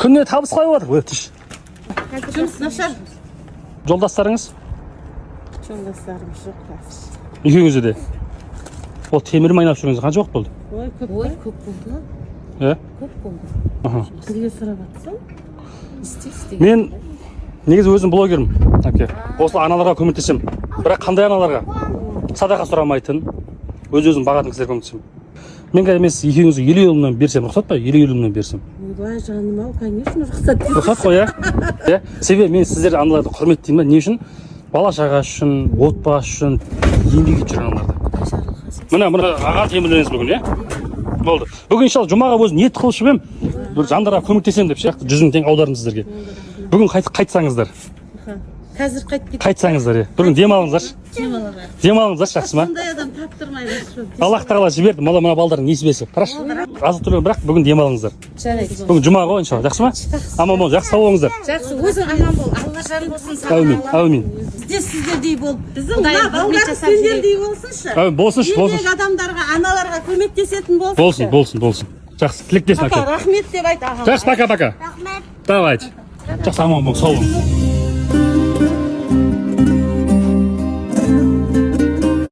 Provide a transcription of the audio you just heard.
Күніне табыс қалай болып жатыр? Өтіш. Жұмыс нашар. Жолдастарыңыз? Жолдастарым жоқ қазір. Екеуіңізде де. Ол темірмен айналып жүргеніңізге қанша уақыт болды? Ой, көп. Ой, көп болды. Иә. Көп болды. Бізге сұрап жатсың. Істе, істе. Мен негізі өзім блогермін, әпке. Осы аналарға көмектесемін. Бірақ қандай аналарға? Садақа сұрамайтын, өз өзін бағатын кісілерге көмектесемін. Мен қазір емес, екеуіңізге 50 50 мыңнан берсем, рұқсат па? 50 50 мыңнан берсем. Ойбай, жаным ау, конечно, рұқсат. Рұқсат қой, иә? Иә. Себебі мен сіздер аналарды құрметтеймін да. Не үшін? Бала шаға үшін, отбасы үшін еңбек етіп жүрген аналарды. Міне, міне, аға, темірлеріңіз бүгін, иә? Болды. Бүгін, иншалла, жұмаға өзім ниет қылып едім. Бір жандарға көмектесемін деп ше, 100 000 теңге аудардым сіздерге. Бүгін қайтсаңыздар. Қазір қайтып кет. Қайтсаңыздар, иә. Бүгін демалыңыздаршы. Демалыңыздаршы, жақсы ма? Сондай адам таптырмайды. Аллах тағала жіберді, мына мына балдардың несібесі. Қарашы. Азық түлік, бірақ бүгін демалыңыздар. Жарайды. Бүгін жұма ғой, иншалла, жақсы ма? Аман бол, жақсы, сау болыңыздар. Жақсы, өзің аман бол. Алла жар болсын саған. Әумин, әумин. Біз де сіздердей болып, біздің Құдайым мына құрмет балдарымыз жасап жүрейік. сендердей болсыншы. Әумин, болсыншы, Еңбек болсыншы. адамдарға, аналарға көмектесетін болсыншы. Болсын, болсын, болсын. Жақсы, тілектеспін, Папа, әке. рахмет деп айт ағаға. Жақсы, пока, пока. Рахмет. Давайте. Жақсы, аман бол, сау болыңыз.